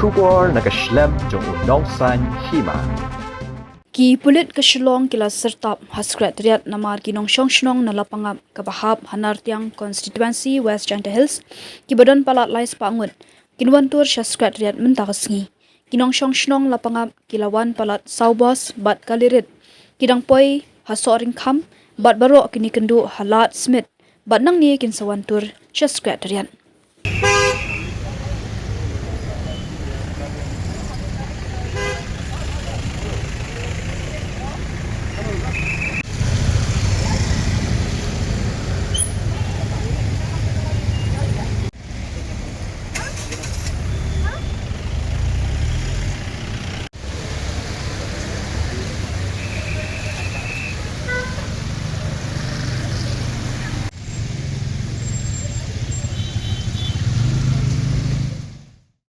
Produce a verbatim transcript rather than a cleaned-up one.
Khubor na ka shlem jong u nongsan hima. Ki pulit ka Shillong ki la syrtap ha Secretariat namar ki nongshong shnong na Lapangap kaba hap ha Nartiang Constituency, West Jaintia Hills, kiba don palat lai spah ngut, kin wan tur sha Secretariat mynta ka sngi. Ki nongshong shnong Lapangap ki la wan palat saw bus bad kali rit. Ki dang poi ha Sohryngkham bad baroh kin ïakynduh ha Lad Smit bad nangne kin sa wan tur sha Secretariat.